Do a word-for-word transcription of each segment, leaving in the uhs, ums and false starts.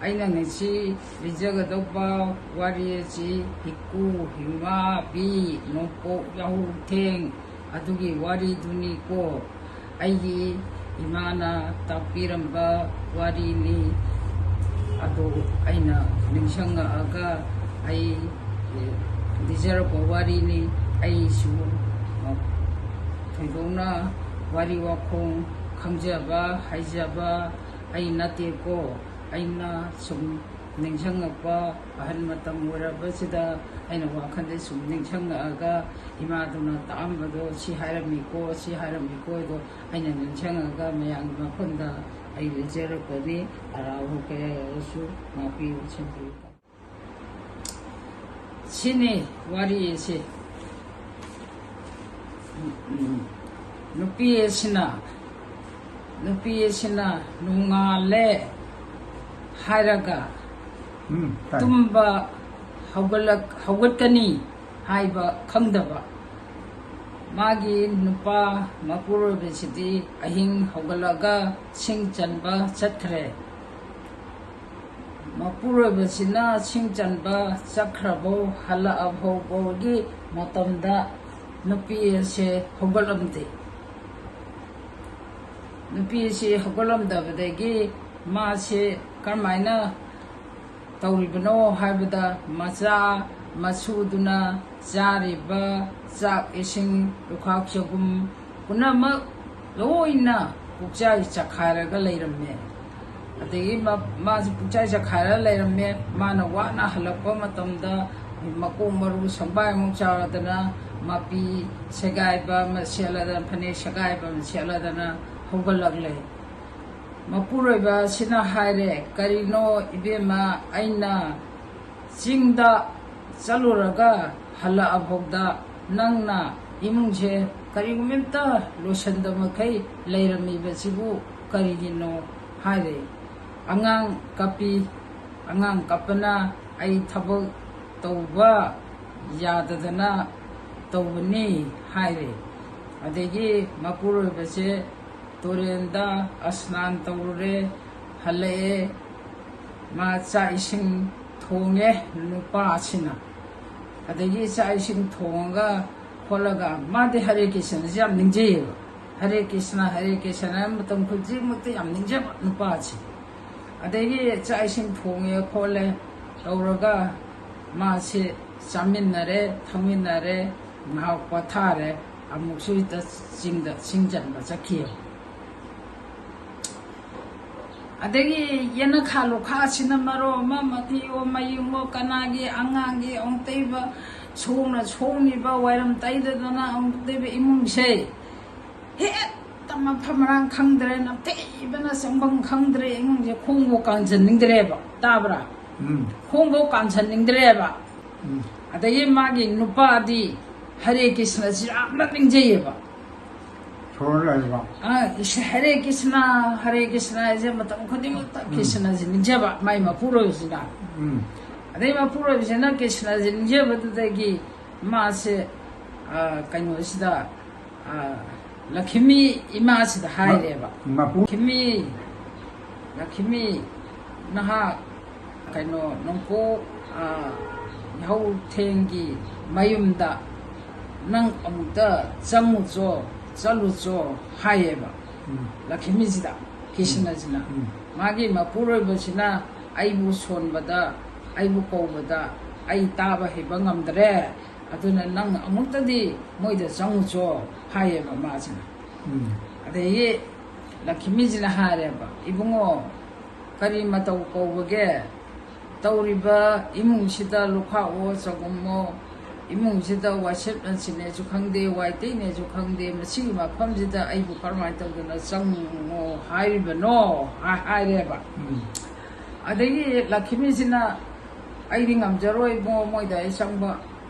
ꯑꯩꯅ ꯉꯁꯤ ꯂꯤꯖꯒꯗꯧꯕ ꯋꯥꯔꯤ ꯑꯁꯤ ꯍꯤꯀꯨ, ꯍꯤꯃꯥꯕꯤ, ꯅꯣꯡꯄꯣꯛ ꯌꯥꯍꯧꯊꯦꯡ ꯑꯗꯨꯒꯤ ꯋꯥꯔꯤꯗꯨꯅꯤꯀꯣ꯫ ꯑꯩꯒꯤ ꯏꯃꯥꯅ ꯇꯥꯛꯄꯤꯔꯝꯕ ꯋꯥꯔꯤꯅꯤ꯫ ꯑꯗꯨ ꯑꯩꯅ ꯅꯤꯡꯁꯤꯡꯉꯛꯑꯒ ꯑꯩ, ꯑꯦ, ꯂꯤꯖꯔꯛꯄ ꯋꯥꯔꯤꯅꯤ꯫ ꯑꯩꯁꯨ, ꯑ, ꯊꯣꯏꯗꯣꯛꯅ ꯋꯥꯔꯤ ꯋꯥꯈꯣꯡ ꯈꯪꯖꯕ ꯍꯩꯖꯕ ꯑꯩ ꯅꯠꯇꯦꯀꯣ꯫ ꯑꯩꯅ ꯁꯨꯝ ꯅꯤꯡꯁꯤꯡꯉꯛꯄ, ꯑꯍꯜ ꯃꯇꯝ ꯑꯣꯏꯔꯕꯁꯤꯗ ꯑꯩꯅ ꯋꯥꯈꯜꯗ ꯁꯨꯝ ꯅꯤꯡꯁꯤꯡꯉꯛꯑꯒ ꯏꯃꯥꯗꯨꯅ ꯇꯥꯛꯑꯝꯕꯗꯣ ꯁꯤ ꯍꯥꯏꯔꯝꯃꯤꯀꯣ, ꯁꯤ ꯍꯥꯏꯔꯝꯃꯤꯀꯣ ꯑꯗꯣ ꯑꯩꯅ ꯅꯤꯡꯁꯤꯡꯉꯒ ꯃꯌꯥꯝꯒꯤ ꯃꯐꯝꯗ ꯑꯩ ꯂꯤꯖꯔꯛꯄꯅꯤ꯫ ꯑꯔꯥꯟꯕ ꯀꯌꯥ ꯌꯥꯎꯔꯁꯨ ꯉꯥꯛꯄꯤꯌꯨ, ꯁꯦꯝꯕꯤꯌꯨ꯫ ꯁꯤꯅꯤ ꯋꯥꯔꯤ ꯑꯁꯤ꯫ ꯎꯝ, ꯅꯨꯄꯤ ꯑꯁꯤꯅ, ꯅꯨꯄꯤ ꯑꯁꯤꯅ ꯅꯣꯡꯉꯥꯜꯂꯦ ꯍꯥꯏꯔꯒ ꯎꯝ, ꯇꯥꯏ꯫ ꯇꯨꯝꯕ ꯍꯧꯒꯠꯂꯛ-, ꯍꯧꯒꯠꯀꯅꯤ ꯍꯥꯏꯕ ꯈꯪꯗꯕ꯫ ꯃꯥꯒꯤ ꯅꯨꯄꯥ ꯃꯄꯨꯔꯣꯏꯕꯁꯤꯗꯤ ꯑꯍꯤꯡ ꯍꯧꯒꯠꯂꯒ ꯁꯤꯡ ꯆꯟꯕ ꯆꯠꯈ꯭ꯔꯦ꯫ ꯃꯄꯨꯔꯣꯏꯕꯁꯤꯅ ꯁꯤꯡ ꯆꯟꯕ ꯆꯠꯈ꯭ꯔꯐꯧ, ꯍꯜꯂꯛꯑꯐꯥꯎ ꯐꯥꯎꯒꯤ ꯃꯇꯝꯗ ꯅꯨꯄꯤ ꯑꯁꯦ ꯍꯧꯒꯠꯂꯝꯗꯦ꯫ ꯅꯨꯄꯤ ꯑꯁꯤ ꯍꯧꯒꯠꯂꯝꯗꯕꯗꯒꯤ ꯃꯥꯁꯦ ꯀꯔꯝꯍꯥꯏꯅ ꯇꯧꯔꯤꯕꯅꯣ ꯍꯥꯏꯕꯗ, ꯃꯆꯥ ꯃꯁꯨꯗꯨꯅ ꯆꯥꯔꯤꯕ ꯆꯥꯛ, ꯏꯁꯤꯡ, ꯂꯨꯈꯥꯛ ꯆꯒꯨꯝ ꯄꯨꯝꯅꯃꯛ ꯂꯣꯏꯅ ꯄꯨꯛꯆꯥꯏ ꯆꯈꯥꯏꯔꯒ ꯂꯩꯔꯝꯃꯦ꯫ ꯑꯗꯒꯤ ꯃ-, ꯃꯥꯁꯦ ꯄꯨꯛꯆꯥꯏ ꯆꯈꯥꯏꯔꯒ ꯂꯩꯔꯝꯃꯦ꯫ ꯃꯥꯅ ꯋꯥꯅ ꯍꯜꯂꯛꯄ ꯃꯇꯝꯗ ꯃꯀꯣꯛ ꯃꯔꯨ ꯁꯪꯕꯥꯏꯃꯨꯛ ꯆꯥꯎꯔꯗꯅ, ꯃꯄꯤ ꯁꯦꯒꯥꯏꯕ ꯑꯃ ꯁꯦꯠꯂꯗꯅ, ꯐꯅꯦꯛ ꯁꯦꯒꯥꯏꯕ ꯑꯃ ꯁꯦꯠꯂꯗꯅ ꯍꯧꯒꯠꯂꯛꯂꯦ꯫ ꯃꯄꯨꯔꯣꯏꯕ ꯑꯁꯤꯅ ꯍꯥꯏꯔꯦ, "ꯀꯔꯤꯅꯣ ꯏꯕꯦꯝꯃ, ꯑꯩꯅ ꯆꯤꯡꯗ ꯆꯠꯂꯨꯔꯒ ꯍꯜꯂꯛꯑꯐꯥꯎꯗ ꯅꯪꯅ ꯏꯃꯨꯡꯁꯦ ꯀꯔꯤꯒꯨꯝꯕ ꯑꯝꯇ ꯂꯣꯏꯁꯟꯗꯕ ꯃꯈꯩ ꯂꯩꯔꯝꯃꯤꯕꯁꯤꯕꯨ ꯀꯔꯤꯒꯤꯅꯣ?" ꯍꯥꯏꯔꯦ꯫ "ꯑꯉꯥꯡ ꯀꯞꯄꯤ, ꯑꯉꯥꯡ ꯀꯞꯄꯅ ꯑꯩ ꯊꯕꯛ ꯇꯧꯕ ꯌꯥꯗꯗꯅ ꯇꯧꯕꯅꯤ" ꯍꯥꯏꯔꯦ꯫ ꯑꯗꯒꯤ ꯃꯄꯨꯔꯣꯏꯕꯁꯦ ꯇꯨꯔꯦꯟꯗ ꯑꯁꯅꯥꯟ ꯇꯧꯔꯨꯔꯦ, ꯍꯜꯂꯛꯑꯦ꯫ ꯃꯥ ꯆꯥꯛ ꯏꯁꯤꯡ ꯊꯣꯡꯉꯦ ꯅꯨꯄꯥꯁꯤꯅ꯫ ꯑꯗꯒꯤ ꯆꯥꯛ ꯏꯁꯤꯡ ꯊꯣꯡꯉꯒ ꯈꯣꯠꯂꯒ, ꯃꯥꯗꯤ ꯍꯔꯦ ꯀ꯭ꯔꯤꯁꯅꯁꯤ ꯌꯥꯝ ꯅꯤꯡꯖꯩꯌꯦꯕ꯫ ꯍꯔꯦ ꯀ꯭ꯔꯤꯁꯅ, ꯍꯔꯦ ꯀ꯭ꯔꯤꯁꯅ ꯃꯇꯝ ꯈꯨꯗꯤꯡꯃꯛꯇ ꯌꯥꯝ ꯅꯤꯡꯖꯕ ꯅꯨꯄꯥꯁꯦ꯫ ꯑꯗꯒꯤ ꯆꯥꯛ ꯏꯁꯤꯡ ꯊꯣꯡꯉꯦ ꯈꯣꯠꯂꯦ ꯇꯧꯔꯒ ꯃꯥꯁꯦ ꯆꯥꯃꯤꯟꯅꯔꯦ, ꯊꯛꯃꯤꯟꯅꯔꯦ, ꯉꯥꯏꯍꯥꯛ ꯄꯣꯊꯥꯔꯦ꯫ ꯑꯃꯨꯛꯁꯨ ꯍꯦꯛꯇ ꯆꯤꯡꯗ, ꯆꯤꯡ ꯆꯟꯕ ꯆꯠꯈꯤꯑꯕ꯫ ꯑꯗꯒꯤ ꯌꯦꯅꯈꯥ ꯂꯨꯈꯥꯁꯤꯅ ꯃꯔꯣꯜ ꯑꯃ, ꯃꯊꯤꯑꯣ ꯃꯌꯨꯡꯑꯣ, ꯀꯅꯥꯒꯤ ꯑꯉꯥꯡꯒꯤ ꯑꯃꯨꯛꯇꯩꯕ ꯁꯣꯡꯅ ꯁꯣꯡꯉꯤꯕ, ꯋꯥꯏꯔꯝ ꯇꯩꯗꯗꯅ ꯑꯃꯨꯛꯇꯩꯕ ꯏꯃꯨꯡꯁꯦ ꯍꯦꯛꯇ ꯃꯐꯝ ꯃꯔꯥꯡ ꯈꯪꯗ꯭ꯔꯦ, ꯅꯝꯊꯤꯕꯅ ꯆꯪꯐꯝ ꯈꯪꯗ꯭ꯔꯦ꯫ ꯏꯃꯨꯡꯁꯦ ꯈꯣꯡꯐꯥꯎ ꯀꯥꯟꯁꯤꯟꯅꯤꯡꯗ꯭ꯔꯦꯕ, ꯇꯥꯕ꯭ꯔꯥ? ꯎꯝ꯫ ꯈꯣꯡꯐꯥꯎ ꯀꯥꯟꯁꯤꯟꯅꯤꯡꯗ꯭ꯔꯦꯕ꯫ ꯎꯝ꯫ ꯑꯗꯒꯤ ꯃꯥꯒꯤ ꯅꯨꯄꯥꯗꯤ ꯍꯔꯦ ꯀ꯭ꯔꯤꯁꯅꯁꯤ ꯌꯥꯝꯅ ꯅꯤꯡꯖꯩꯌꯦꯕ꯫ ꯁꯣꯔ ꯂꯩꯔꯕ? ꯑꯥ, ꯏꯁ-, ꯍꯔꯦ ꯀ꯭ꯔꯤꯁꯅ, ꯍꯔꯦ ꯀ꯭ꯔꯤꯁꯅ ꯍꯥꯏꯁꯦ ꯃꯇꯝ ꯈꯨꯗꯤꯡꯃꯛꯇ ꯎꯝ꯫ ꯀ꯭ꯔꯤꯁꯅꯁꯤ ꯅꯤꯡꯖꯕ, ꯃꯥꯏ ꯃꯄꯨꯔꯣꯏꯕꯁꯤꯅ꯫ ꯎꯝ꯫ ꯑꯗꯩ ꯃꯄꯨꯔꯣꯏꯕꯁꯤꯅ ꯀ꯭ꯔꯤꯁꯅꯁꯤ ꯅꯤꯡꯖꯕꯗꯨꯗꯒꯤ ꯃꯥꯁꯦ, ꯑꯥ, ꯀꯩꯅꯣꯁꯤꯗ, ꯑꯥ, ꯂꯛꯈꯤꯃꯤ ꯏꯃꯥꯁꯤꯗ ꯍꯥꯏꯔꯦꯕ꯫ ꯃꯄꯨ- ꯂꯛꯈꯤꯃꯤ, ꯂꯛꯈꯤꯃꯤ, ꯅꯍꯥꯛ ꯀꯩꯅꯣ, ꯅꯣꯡꯄꯣꯛ, ꯑꯥ, ꯌꯥꯍꯧꯊꯦꯡꯒꯤ ꯃꯌꯨꯝꯗ ꯅꯪ ꯑꯃꯨꯛꯇ ꯆꯪꯉꯨꯆꯣ, ꯆꯠꯂꯨꯆꯣ ꯍꯥꯏꯌꯦꯕ꯫ ꯎꯝ꯫ ꯂꯛꯈꯤꯃꯤꯁꯤꯗ, ꯀ꯭ꯔꯤꯁꯅꯁꯤꯅ꯫ ꯎꯝ꯫ ꯃꯥꯒꯤ ꯃꯄꯨꯔꯣꯏꯕꯁꯤꯅ ꯑꯩꯕꯨ ꯁꯣꯟꯕꯗ, ꯑꯩꯕꯨ ꯀꯧꯕꯗ ꯑꯩ ꯇꯥꯕ ꯍꯩꯕ ꯉꯝꯗ꯭ꯔꯦ, ꯑꯗꯨꯅ ꯅꯪ ꯑꯃꯨꯛꯇꯗꯤ ꯃꯣꯏꯗ ꯆꯪꯉꯨꯆꯣ ꯍꯥꯏꯌꯦꯕ ꯃꯥꯁꯤꯅ꯫ ꯎꯝ꯫ ꯑꯗꯒꯤ ꯂꯛꯈꯤꯃꯤꯁꯤꯅ ꯍꯥꯏꯔꯦꯕ, "ꯏꯕꯨꯡꯉꯣ, ꯀꯔꯤ ꯃꯇꯧ ꯀꯧꯕꯒꯦ? ꯇꯧꯔꯤꯕ ꯏꯃꯨꯡꯁꯤꯗ ꯂꯨꯈꯥꯛꯑꯣ, ꯆꯒꯨꯝꯃꯣ, ꯏꯃꯨꯡꯁꯤꯗ ꯋꯥꯏꯁꯤꯠ ꯅꯥꯁꯤꯠꯅꯦꯁꯨ ꯈꯪꯗꯦ, ꯋꯥꯏ ꯇꯩꯅꯦꯁꯨ ꯈꯪꯗꯦ, ꯃꯁꯤꯒꯤ ꯃꯐꯝꯁꯤꯗ ꯑꯩꯕꯨ ꯀꯔꯝꯍꯥꯏꯅ ꯇꯧꯗꯅ ꯆꯪꯉꯣ ꯍꯥꯏꯔꯤꯕꯅꯣ?" ꯍꯥꯏ-, ꯍꯥꯏꯔꯦꯕ꯫ ꯎꯝ꯫ ꯑꯗꯒꯤ ꯂꯛꯈꯤꯃꯤꯁꯤꯅ, "ꯑꯩꯗꯤ ꯉꯝꯖꯔꯣꯏ ꯏꯕꯨꯡꯉꯣ, ꯃꯣꯏꯗ ꯑꯩ ꯆꯪꯕ,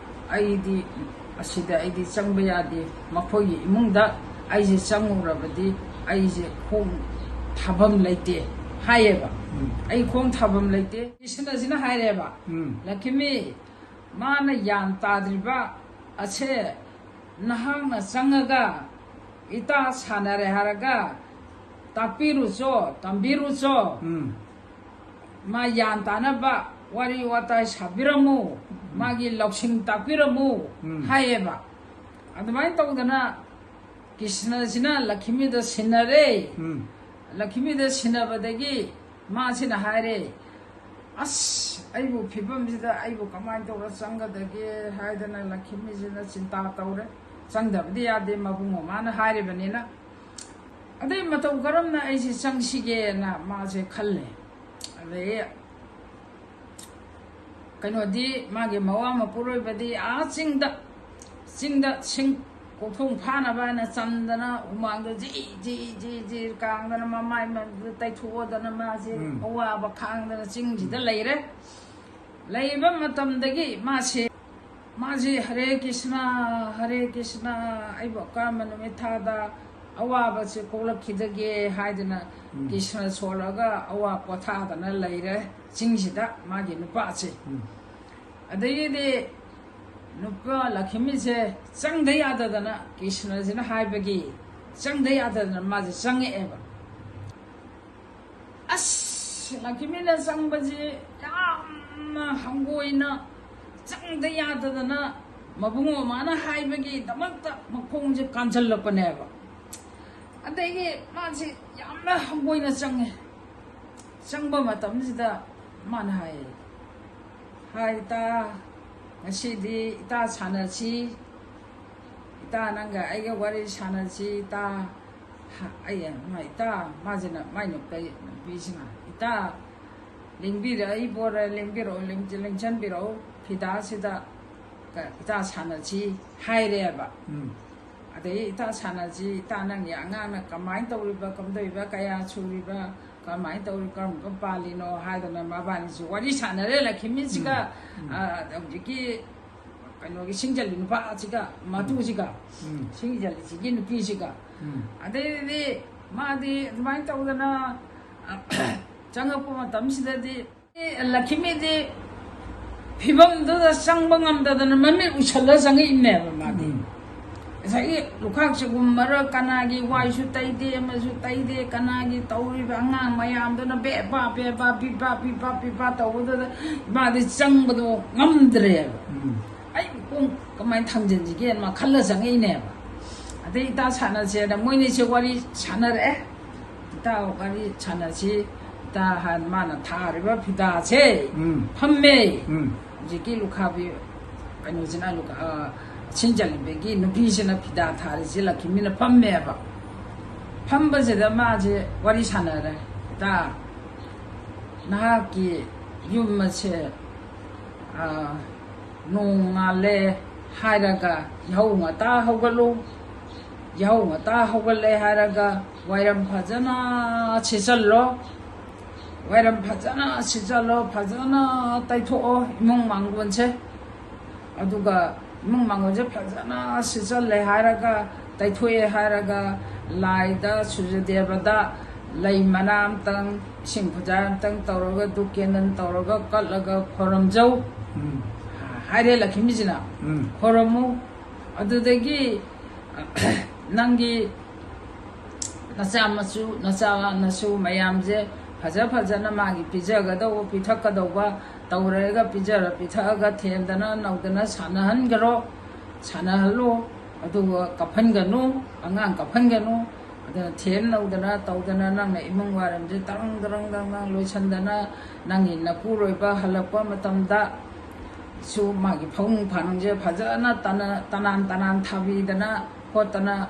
ꯑꯩꯗꯤ ꯑꯁꯤꯗ ꯑꯩꯗꯤ ꯆꯪꯕ ꯌꯥꯗꯦ, ꯃꯈꯣꯏꯒꯤ ꯏꯃꯨꯡꯗ ꯑꯩꯁꯦ ꯆꯪꯉꯨꯔꯕꯗꯤ ꯑꯩꯁꯦ ꯈꯣꯡ ꯊꯥꯐꯝ ꯂꯩꯇꯦ" ꯍꯥꯏꯌꯦꯕ꯫ ꯎꯝ꯫ "ꯑꯩ ꯈꯣꯡ ꯊꯥꯐꯝ ꯂꯩꯇꯦ", ꯀ꯭ꯔꯤꯁꯅꯁꯤꯅ ꯍꯥꯏꯔꯦꯕ꯫ ꯎꯝ꯫ "ꯂꯛꯈꯤꯃꯤ, ꯃꯥꯅ ꯒ꯭ꯌꯥꯟ ꯇꯥꯗ꯭ꯔꯤꯕ ꯑꯁꯦ ꯅꯍꯥꯛꯅ ꯆꯪꯉꯒ ꯏꯇꯥ ꯁꯥꯟꯅꯔꯦ ꯍꯥꯏꯔꯒ ꯇꯥꯛꯄꯤꯔꯨꯆꯣ, ꯇꯝꯕꯤꯔꯨꯆꯣ꯫ ꯎꯝ꯫ ꯃꯥ ꯒ꯭ꯌꯥꯟ ꯇꯥꯅꯕ ꯋꯥꯔꯤ ꯋꯥꯇꯥꯏ ꯁꯥꯕꯤꯔꯝꯃꯨ, ꯃꯥꯒꯤ ꯂꯧꯁꯤꯡ ꯇꯥꯛꯄꯤꯔꯝꯃꯨ ꯎꯝ꯫ ꯍꯥꯏꯌꯦꯕ꯫ ꯑꯗꯨꯃꯥꯏꯅ ꯇꯧꯗꯅ ꯀ꯭ꯔꯤꯁꯅꯁꯤꯅ ꯂꯛꯈꯤꯃꯤꯗ ꯁꯤꯟꯅꯔꯦ꯫ ꯎꯝ꯫ ꯂꯛꯈꯤꯃꯤꯗ ꯁꯤꯟꯅꯕꯗꯒꯤ ꯃꯥꯁꯤꯅ ꯍꯥꯏꯔꯦ, "ꯑꯁ, ꯑꯩꯕꯨ ꯐꯤꯕꯝꯁꯤꯗ ꯑꯩꯕꯨ ꯀꯃꯥꯏꯅ ꯇꯧꯔ ꯆꯪꯒꯗꯒꯦ?" ꯍꯥꯏꯗꯅ ꯂꯛꯈꯤꯃꯤꯁꯤꯅ ꯆꯤꯟꯇꯥ ꯇꯧꯔꯦ꯫ ꯆꯪꯗꯕꯗꯤ ꯌꯥꯗꯦ, ꯃꯕꯨꯡ ꯃꯃꯥꯅ ꯍꯥꯏꯔꯤꯕꯅꯤꯅ꯫ ꯑꯗꯩ ꯃꯇꯧ ꯀꯔꯝꯅ ꯑꯩꯁꯦ ꯆꯪꯁꯤꯒꯦꯅ ꯃꯥꯁꯦ ꯈꯜꯂꯦ꯫ ꯑꯗꯩ ꯀꯩꯅꯣꯗꯤ, ꯃꯥꯒꯤ ꯃꯋꯥ ꯃꯄꯨꯔꯣꯏꯕꯗꯤ ꯑꯥ ꯆꯤꯡꯗ, ꯆꯤꯡꯗ ꯁꯤꯡ ꯀꯣꯛꯊꯣꯡ ꯐꯥꯅꯕ ꯍꯥꯏꯅ ꯆꯟꯗꯅ, ꯍꯨꯃꯥꯡꯗꯣ ꯖꯤ ꯖꯤ ꯖꯤ ꯖꯤ ꯀꯥꯡꯗꯅ, ꯃꯃꯥꯏ ꯃꯃꯤꯠꯇ ꯇꯩꯊꯣꯛꯑꯗꯅ ꯃꯥꯁꯦ ꯎꯝ꯫ ꯑꯋꯥꯕ ꯈꯥꯡꯗꯅ ꯆꯤꯡꯁꯤꯗ ꯂꯩꯔꯦ꯫ ꯂꯩꯕ ꯃꯇꯝꯗꯒꯤ ꯃꯥꯁꯦ, ꯃꯥꯁꯦ "ꯍꯔꯦ ꯀ꯭ꯔꯤꯁꯅ, ꯍꯔꯦ ꯀ꯭ꯔꯤꯁꯅ, ꯑꯩꯕꯨ ꯀꯔꯝꯕ ꯅꯨꯃꯤꯠ ꯊꯥꯗ ꯑꯋꯥꯕꯁꯦ ꯀꯣꯛꯂꯛꯈꯤꯗꯒꯦ?" ꯍꯥꯏꯗꯅ ꯎꯝ꯫ ꯀ꯭ꯔꯤꯁꯅ ꯁꯣꯜꯂꯒ ꯑꯋꯥ ꯄꯣꯊꯥꯗꯅ ꯂꯩꯔꯦ ꯆꯤꯡꯁꯤꯗ ꯃꯥꯒꯤ ꯅꯨꯄꯥꯁꯦ꯫ ꯎꯝ꯫ ꯑꯗꯒꯤꯗꯤ ꯅꯨꯄꯥ ꯂꯛꯈꯤꯃꯤꯁꯦ ꯆꯪꯗ ꯌꯥꯗꯗꯅ, ꯀ꯭ꯔꯤꯁꯅꯁꯤꯅ ꯍꯥꯏꯕꯒꯤ ꯆꯪꯗ ꯌꯥꯗꯗꯅ ꯃꯥꯁꯦ ꯆꯪꯉꯛꯑꯦꯕ꯫ ꯑꯁ, ꯂꯛꯈꯤꯃꯤꯅ ꯆꯪꯕꯁꯤ ꯌꯥꯝꯅ ꯍꯪꯒꯣꯏꯅ, ꯆꯪꯗ ꯌꯥꯗꯗꯅ ꯃꯕꯨꯡ ꯃꯃꯥꯅ ꯍꯥꯏꯕꯒꯤꯗꯃꯛꯇ ꯃꯈꯣꯡꯁꯦ ꯀꯥꯟꯁꯤꯜꯂꯛꯄꯅꯦꯕ꯫ ꯑꯗꯒꯤ ꯃꯥꯁꯤ ꯌꯥꯝꯅ ꯍꯪꯒꯣꯏꯅ ꯆꯪꯉꯦ꯫ ꯆꯪꯕ ꯃꯇꯝꯁꯤꯗ ꯃꯥꯅ ꯍꯥꯏ, "ꯍꯥꯏ ꯏꯇꯥ, ꯉꯁꯤꯗꯤ ꯏꯇꯥ ꯁꯥꯟꯅꯁꯤ, ꯏꯇꯥ ꯅꯪꯒ ꯑꯩꯒ ꯋꯥꯔꯤ ꯁꯥꯟꯅꯁꯤ ꯏꯇꯥ"꯫ ꯍ-, ꯑꯩ, ꯃꯥ ꯏꯇꯥ, ꯃꯥꯁꯤꯅ, ꯃꯥꯏ ꯅꯨꯄꯤ-, ꯅꯨꯄꯤꯁꯤꯅ, "ꯏꯇꯥ, ꯂꯦꯡꯕꯤꯔꯛꯏꯕꯣꯔ, ꯂꯦꯡꯕꯤꯔꯛꯑꯣ, ꯂꯦꯡ-, ꯂꯦꯡꯁꯟꯕꯤꯔꯛꯑꯣ, ꯐꯤꯗꯥꯁꯤꯗ ꯀ-, ꯏꯇꯥ ꯁꯥꯟꯅꯁꯤ" ꯍꯥꯏꯔꯦꯕ꯫ ꯎꯝ꯫ ꯑꯗꯩ "ꯏꯇꯥ ꯁꯥꯟꯅꯁꯤ, ꯏꯇꯥ ꯅꯪꯒꯤ ꯑꯉꯥꯡꯅ ꯀꯃꯥꯏꯅ ꯇꯧꯔꯤꯕ, ꯀꯝꯗꯧꯔꯤꯕ, ꯀꯌꯥ ꯁꯨꯔꯤꯕ, ꯀꯃꯥꯏꯅ ꯇꯧꯔꯤ, ꯀꯔꯝꯕ ꯄꯥꯜꯂꯤꯅꯣ?" ꯍꯥꯏꯗꯅ ꯃꯕꯥꯅꯤꯁꯨ ꯋꯥꯔꯤ ꯁꯥꯟꯅꯔꯦ, ꯂꯛꯈꯤꯃꯤꯁꯤꯒ, ꯎꯝ꯫ ꯑ, ꯍꯧꯖꯤꯛꯀꯤ ꯀꯩꯅꯣꯒꯤ ꯁꯤꯡꯖꯜꯂꯤ ꯅꯨꯄꯥꯁꯤꯒ, ꯃꯇꯨꯁꯤꯒ, ꯎꯝ꯫ ꯁꯤꯡꯖꯜꯂꯤꯁꯤꯒꯤ ꯅꯨꯄꯤꯁꯤꯒ꯫ ꯎꯝ꯫ ꯑꯗꯩꯗꯤ ꯃꯥꯗꯤ ꯑꯗꯨꯃꯥꯏꯅ ꯇꯧꯗꯅ, ꯑ, ꯆꯪꯉꯛꯄ ꯃꯇꯝꯁꯤꯗꯗꯤ ꯂꯛꯈꯤꯃꯤꯗꯤ ꯐꯤꯕꯝꯗꯨꯗ ꯆꯪꯕ ꯉꯝꯗꯗꯅ ꯃꯃꯤꯠ ꯎꯏꯁꯜꯂ ꯆꯪꯉꯛꯏꯅꯦꯕ ꯃꯥꯗꯤ꯫ ꯎꯝ꯫ ꯉꯁꯥꯏꯒꯤ ꯂꯨꯈꯥꯛ ꯆꯒꯨꯝ ꯃꯔꯛ ꯀꯅꯥꯒꯤ ꯋꯥꯏꯁꯨ ꯇꯩꯗꯦ, ꯑꯃꯁꯨ ꯇꯩꯗꯦ, ꯀꯅꯥꯒꯤ ꯇꯧꯔꯤꯕ ꯑꯉꯥꯡ ꯃꯌꯥꯝꯗꯨꯅ ꯕꯦꯕꯥ ꯕꯦꯕꯥ ꯕꯤꯕꯥ ꯕꯤꯕꯥ ꯕꯤꯕꯥ ꯇꯧꯕꯗꯨꯗ ꯃꯥꯗꯤ ꯆꯪꯕꯗꯣ ꯉꯝꯗ꯭ꯔꯦꯕ꯫ ꯎꯝ ꯑꯩ ꯀꯣꯡ ꯀꯃꯥꯏꯅ ꯊꯥꯡꯖꯤꯟꯁꯤꯒꯦꯅ ꯃꯥ ꯈꯜꯂ ꯆꯪꯉꯛꯏꯅꯦꯕ꯫ ꯑꯗꯩ ꯏꯇꯥ ꯁꯥꯟꯅꯁꯦꯅ ꯃꯣꯏꯅꯤꯁꯦ ꯋꯥꯔꯤ ꯁꯥꯟꯅꯔꯛꯑꯦ꯫ ꯏꯇꯥ ꯋꯥꯔꯤ ꯁꯥꯟꯅꯁꯤ꯫ ꯏꯇꯥ ꯍꯥꯏꯅ ꯃꯥꯅ ꯊꯥꯔꯤꯕ ꯐꯤꯗꯥꯁꯦ ꯎꯝ ꯐꯝꯃꯦ꯫ ꯎꯝ ꯍꯧꯖꯤꯛꯀꯤ ꯂꯨꯈꯥꯕꯤ ꯀꯩꯅꯣꯁꯤꯅ ꯂꯨꯈꯥ-, ꯑ, ꯁꯤꯡꯖꯜꯂꯤꯕꯒꯤ ꯅꯨꯄꯤꯁꯤꯅ ꯐꯤꯗꯥ ꯊꯥꯔꯤꯁꯤ ꯂꯛꯈꯤꯃꯤꯅ ꯐꯝꯃꯦꯕ꯫ ꯐꯝꯕꯁꯤꯗ ꯃꯥꯁꯦ ꯋꯥꯔꯤ ꯁꯥꯟꯅꯔꯦ꯫ ꯏꯇꯥ, ꯅꯍꯥꯛꯀꯤ ꯌꯨꯝ ꯑꯁꯦ, ꯑ, ꯅꯣꯡ ꯉꯥꯜꯂꯦ ꯍꯥꯏꯔꯒ ꯌꯥꯍꯧ ꯉꯟꯇꯥ ꯍꯧꯒꯠꯂꯨ, ꯌꯥꯍꯧ ꯉꯟꯇꯥ ꯍꯧꯒꯠꯂꯦ ꯍꯥꯏꯔꯒ ꯋꯥꯏꯔꯝ ꯐꯖꯅ ꯁꯤꯠꯆꯜꯂꯣ, ꯋꯥꯏꯔꯝ ꯐꯖꯅ ꯁꯤꯠꯆꯜꯂꯣ, ꯐꯖꯅ ꯇꯩꯊꯣꯛꯑꯣ ꯏꯃꯨꯡ ꯃꯥꯡꯒꯣꯟꯁꯦ꯫ ꯑꯗꯨꯒ ꯏꯃꯨꯡ ꯃꯥꯡꯒꯣꯟꯁꯦ ꯐꯖꯅ ꯁꯤꯠꯆꯜꯂꯦ ꯍꯥꯏꯔꯒ, ꯇꯩꯊꯣꯛꯑꯦ ꯍꯥꯏꯔꯒ, ꯂꯥꯏꯗ, ꯁꯨꯔꯖꯗꯦꯕꯗ ꯂꯩ ꯃꯅꯥ ꯑꯝꯇꯪ, ꯏꯁꯤꯡ ꯈꯨꯖꯥꯏ ꯑꯝꯇꯪ ꯇꯧꯔꯒ, ꯙꯨꯞ ꯀꯦꯟꯗꯜ ꯇꯧꯔꯒ ꯀꯠꯂꯒ ꯈꯣꯏꯔꯝꯖꯧ ꯎꯝ ꯍꯥꯏꯔꯦ ꯂꯛꯈꯤꯃꯤꯁꯤꯅ꯫ ꯎꯝ ꯈꯣꯏꯔꯝꯃꯨ꯫ ꯑꯗꯨꯗꯒꯤ ꯅꯪꯒꯤ ꯅꯆꯥ ꯃꯁꯨ, ꯅꯆꯥ ꯅꯁꯨ ꯃꯌꯥꯝꯁꯦ ꯐꯖ ꯐꯖꯅ ꯃꯥꯒꯤ ꯄꯤꯖꯒꯗꯧꯕ, ꯄꯤꯊꯛꯀꯗꯧꯕ ꯇꯧꯔꯒ ꯄꯤꯖꯔ ꯄꯤꯊꯛꯑꯒ ꯊꯦꯝꯗꯅ ꯅꯧꯗꯅ ꯁꯥꯟꯅꯍꯟꯈꯔꯣ, ꯁꯥꯟꯅꯍꯜꯂꯨ꯫ ꯑꯗꯨꯒ ꯀꯞꯍꯟꯒꯅꯨ, ꯑꯉꯥꯡ ꯀꯞꯍꯟꯒꯅꯨ꯫ ꯑꯗꯨꯅ ꯊꯦꯝ ꯅꯧꯗꯅ ꯇꯧꯗꯅ ꯅꯪꯅ ꯏꯃꯨꯡ ꯋꯥꯏꯔꯝꯁꯦ ꯇꯔꯪ ꯇꯔꯪ ꯇꯔꯪ ꯇꯔꯪ ꯂꯣꯏꯁꯟꯗꯅ ꯅꯪꯒꯤ ꯅꯄꯨꯔꯣꯏꯕ ꯍꯜꯂꯛꯄ ꯃꯇꯝꯗ ꯁꯨ ꯃꯥꯒꯤ ꯐꯃꯨꯡ ꯐꯥꯅꯨꯡꯁꯦ ꯐꯖꯅ ꯇꯅ-, ꯇꯅꯥꯟ ꯇꯅꯥꯟ ꯊꯥꯕꯤꯗꯅ ꯈꯣꯠꯇꯅ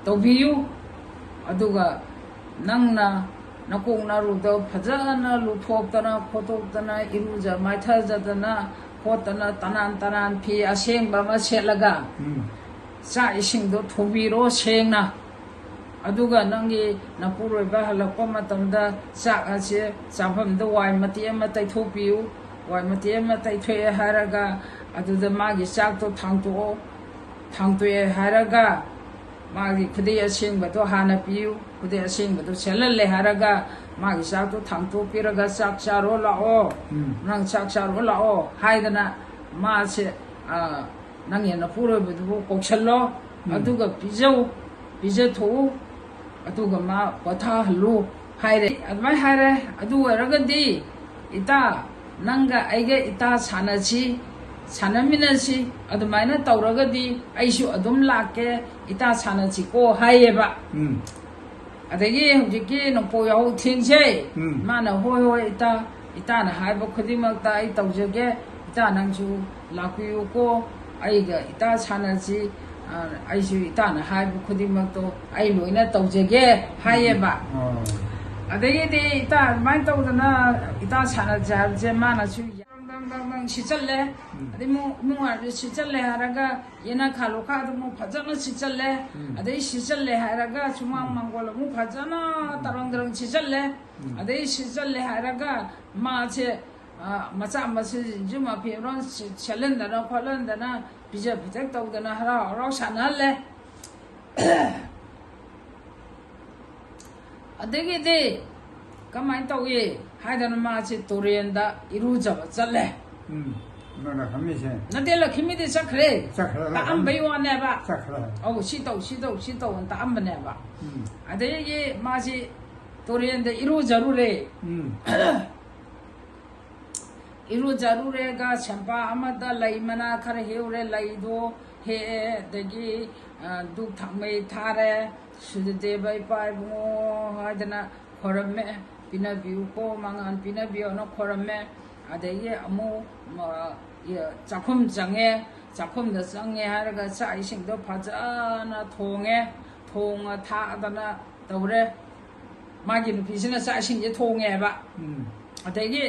ꯇꯧꯕꯤꯌꯨ꯫ ꯑꯗꯨꯒ ꯅꯪꯅ ꯅꯀꯣꯛ ꯅꯔꯨꯗꯣ ꯐꯖꯅ ꯂꯨꯊꯣꯛꯇꯅ ꯈꯣꯠꯇꯣꯛꯇꯅ ꯏꯔꯨꯖ ꯃꯥꯏꯊꯖꯗꯅ ꯈꯣꯠꯇꯅ ꯇꯅꯥꯟ ꯇꯅꯥꯟ ꯐꯤ ꯑꯁꯦꯡꯕ ꯑꯃ ꯁꯦꯠꯂꯒ ꯎꯝ ꯆꯥꯛ ꯏꯁꯤꯡꯗꯣ ꯊꯣꯡꯕꯤꯔꯣ ꯁꯦꯡꯅ꯫ ꯑꯗꯨꯒ ꯅꯪꯒꯤ ꯅꯄꯨꯔꯣꯏꯕ ꯍꯜꯂꯛꯄ ꯃꯇꯝꯗ ꯆꯥꯛ ꯑꯁꯦ ꯆꯥꯐꯝꯗ ꯋꯥꯏ ꯃꯇꯦꯛ ꯑꯃ ꯇꯩꯊꯣꯛꯄꯤꯌꯨ꯫ ꯋꯥꯏ ꯃꯇꯦꯛ ꯑꯃ ꯇꯩꯊꯣꯛꯑꯦ ꯍꯥꯏꯔꯒ ꯑꯗꯨꯗ ꯃꯥꯒꯤ ꯆꯥꯛꯇꯣ ꯊꯥꯡꯇꯣꯛꯑꯣ꯫ ꯊꯥꯡꯇꯣꯛꯑꯦ ꯍꯥꯏꯔꯒ ꯃꯥꯒꯤ ꯈꯨꯗꯩ ꯑꯁꯦꯡꯕꯗꯣ ꯍꯥꯟꯅ ꯄꯤꯌꯨ꯫ ꯈꯨꯗꯩ ꯑꯁꯦꯡꯕꯗꯣ ꯁꯦꯠꯍꯜꯂꯦ ꯍꯥꯏꯔꯒ ꯃꯥꯒꯤ ꯆꯥꯛꯇꯣ ꯊꯥꯡꯇꯣꯛꯄꯤꯔꯒ ꯆꯥꯛ ꯆꯥꯔꯣ ꯂꯥꯛꯑꯣ꯫ ꯎꯝ ꯅꯪ ꯆꯥꯛ ꯆꯥꯔꯣ ꯂꯥꯛꯑꯣ ꯍꯥꯏꯗꯅ ꯃꯥꯁꯦ, ꯑ, ꯅꯪꯒꯤ ꯅꯄꯨꯔꯣꯏꯕꯗꯨꯕꯨ ꯀꯧꯁꯜꯂꯣ꯫ ꯎꯝ꯫ ꯑꯗꯨꯒ ꯄꯤꯖꯧ, ꯄꯤꯖꯊꯣꯛꯎ, ꯑꯗꯨꯒ ꯃꯥ ꯄꯣꯊꯥꯍꯜꯂꯨ ꯍꯥꯏꯔꯦ꯫ ꯑꯗꯨꯃꯥꯏꯅ ꯍꯥꯏꯔꯦ꯫ ꯑꯗꯨ ꯑꯣꯏꯔꯒꯗꯤ ꯏꯇꯥ, ꯅꯪꯒ ꯑꯩꯒ ꯏꯇꯥ ꯁꯥꯟꯅꯁꯤ, ꯁꯥꯟꯅꯃꯤꯟꯅꯁꯤ, ꯑꯗꯨꯃꯥꯏꯅ ꯇꯧꯔꯒꯗꯤ ꯑꯩꯁꯨ ꯑꯗꯨꯝ ꯂꯥꯛꯀꯦ, ꯏꯇꯥ ꯁꯥꯟꯅꯁꯤꯀꯣ ꯍꯥꯏꯌꯦꯕ꯫ ꯎꯝ꯫ ꯑꯗꯒꯤ ꯍꯧꯖꯤꯛꯀꯤ ꯅꯣꯡꯄꯣꯛ ꯌꯥꯍꯧ ꯊꯦꯡꯁꯦ꯫ ꯎꯝ꯫ ꯃꯥꯅ, "ꯍꯣꯏ, ꯍꯣꯏ, ꯏꯇꯥ, ꯏꯇꯥꯅ ꯍꯥꯏꯕ ꯈꯨꯗꯤꯡꯃꯛꯇ ꯑꯩ ꯇꯧꯖꯒꯦ꯫ ꯏꯇꯥ, ꯅꯪꯁꯨ ꯂꯥꯛꯄꯤꯌꯨꯀꯣ, ꯑꯩꯒ ꯏꯇꯥ ꯁꯥꯟꯅꯁꯤ, ꯑ, ꯑꯩꯁꯨ ꯏꯇꯥꯅ ꯍꯥꯏꯕ ꯈꯨꯗꯤꯡꯃꯛꯇꯣ ꯑꯩ ꯂꯣꯏꯅ ꯇꯧꯖꯒꯦ" ꯍꯥꯏꯌꯦꯕ꯫ ꯑꯣ꯫ ꯑꯗꯒꯤꯗꯤ ꯏꯇꯥ ꯑꯗꯨꯃꯥꯏꯅ ꯇꯧꯗꯅ ꯏꯇꯥ ꯁꯥꯟꯅꯁꯦ ꯍꯥꯏꯕꯁꯦ ꯃꯥꯅꯁꯨ ꯗꯪ ꯗꯪ ꯗꯪ ꯗꯪ ꯁꯤꯠꯆꯜꯂꯦ꯫ ꯎꯝ꯫ ꯑꯗꯩ ꯃꯨ-, ꯃꯨꯉꯥꯔꯁꯨ ꯁꯤꯠꯆꯜꯂꯦ ꯍꯥꯏꯔꯒ ꯌꯦꯅꯈꯥ ꯂꯣꯈꯥꯗ ꯑꯃꯨꯛ ꯐꯖꯅ ꯁꯤꯠꯆꯜꯂꯦ꯫ ꯎꯝ꯫ ꯑꯗꯩ ꯁꯤꯠꯆꯜꯂꯦ ꯍꯥꯏꯔꯒ ꯁꯨꯃꯥꯡ ꯎꯝ꯫ ꯃꯥꯡꯒꯣꯜ ꯑꯃꯨꯛ ꯐꯖꯅ ꯎꯝ꯫ ꯇꯔꯪ ꯇꯔꯪ ꯁꯤꯠꯆꯜꯂꯦ꯫ ꯎꯝ꯫ ꯑꯗꯩ ꯁꯤꯠꯆꯜꯂꯦ ꯍꯥꯏꯔꯒ ꯃꯥꯁꯦ, ꯑ, ꯃꯆꯥ ꯃꯁꯨꯁꯤꯡꯁꯨ ꯃꯐꯤ ꯃꯔꯣꯟ ꯁꯤ-, ꯁꯦꯠꯍꯟꯗꯅ ꯈꯣꯠꯍꯟꯗꯅ ꯄꯤꯖ ꯄꯤꯊꯛ ꯇꯧꯗꯅ ꯍꯔꯥꯎ ꯍꯔꯥꯎ ꯁꯥꯟꯅꯍꯜꯂꯦ꯫ ꯑꯗꯒꯤꯗꯤ ꯀꯃꯥꯏꯅ ꯇꯧꯏ ꯍꯥꯏꯗꯅ ꯃꯥꯁꯤ ꯇꯨꯔꯦꯟꯗ ꯏꯔꯨꯖꯕ ꯆꯠꯂꯦ꯫ ꯎꯝ꯫ ꯅꯪꯅ ꯈꯪꯉꯤꯁꯦ꯫ ꯅꯠꯇꯦ, ꯂꯛꯈꯤꯃꯤꯗꯤ ꯆꯠꯈ꯭ꯔꯦ꯫ ꯆꯠꯈ꯭ꯔꯦ, ꯇꯥꯛꯑꯝꯕꯩ ꯂꯛꯈꯤꯃꯤ꯫ ꯋꯥꯅꯦꯕ꯫ ꯆꯠꯈ꯭ꯔꯦ꯫ ꯑꯧ, ꯁꯤ ꯇꯧ, ꯁꯤ ꯇꯧ, ꯁꯤ ꯇꯧꯅ ꯇꯥꯛꯑꯝꯕꯅꯦꯕ꯫ ꯎꯝ꯫ ꯑꯗꯒꯤ ꯃꯥꯁꯤ ꯇꯨꯔꯦꯟꯗ ꯏꯔꯨꯖꯔꯨꯔꯦ꯫ ꯎꯝ꯫ ꯏꯔꯨꯖꯔꯨꯔꯦꯒ ꯁꯦꯝꯄꯥ ꯑꯃꯗ ꯂꯩ ꯃꯅꯥ ꯈꯔ ꯍꯦꯛꯎꯔꯦ, ꯂꯩꯗꯣ ꯍꯦꯛꯑꯦ, ꯑꯗꯒꯤ, ꯑ, ꯙꯨꯞ ꯊꯥꯎꯃꯩ ꯊꯥꯔꯦ, ꯁꯨꯔꯖꯗꯦꯕ ꯏꯄꯥ ꯏꯕꯨꯡꯉꯣ ꯍꯥꯏꯗꯅ ꯈꯣꯏꯔꯝꯃꯦ, ꯄꯤꯅꯕꯤꯌꯨꯀꯣ, ꯃꯉꯥꯜ ꯄꯤꯅꯕꯤꯌꯣꯅ ꯈꯣꯏꯔꯝꯃꯦ꯫ ꯑꯗꯒꯤ ꯑꯃꯨꯛ, ꯑ, ꯆꯥꯛꯈꯨꯝ ꯆꯪꯉꯦ, ꯆꯥꯛꯈꯨꯝꯗ ꯆꯪꯉꯦ ꯍꯥꯏꯔꯒ ꯆꯥꯛ ꯏꯁꯤꯡꯗꯣ ꯐꯖꯅ ꯊꯣꯡꯉꯦ, ꯊꯣꯡꯉ ꯊꯥꯛꯑꯗꯅ ꯇꯧꯔꯦ꯫ ꯃꯥꯒꯤ ꯅꯨꯄꯤꯁꯤꯅ ꯆꯥꯛ ꯏꯁꯤꯡꯁꯦ ꯊꯣꯡꯉꯦꯕ꯫ ꯎꯝ꯫ ꯑꯗꯒꯤ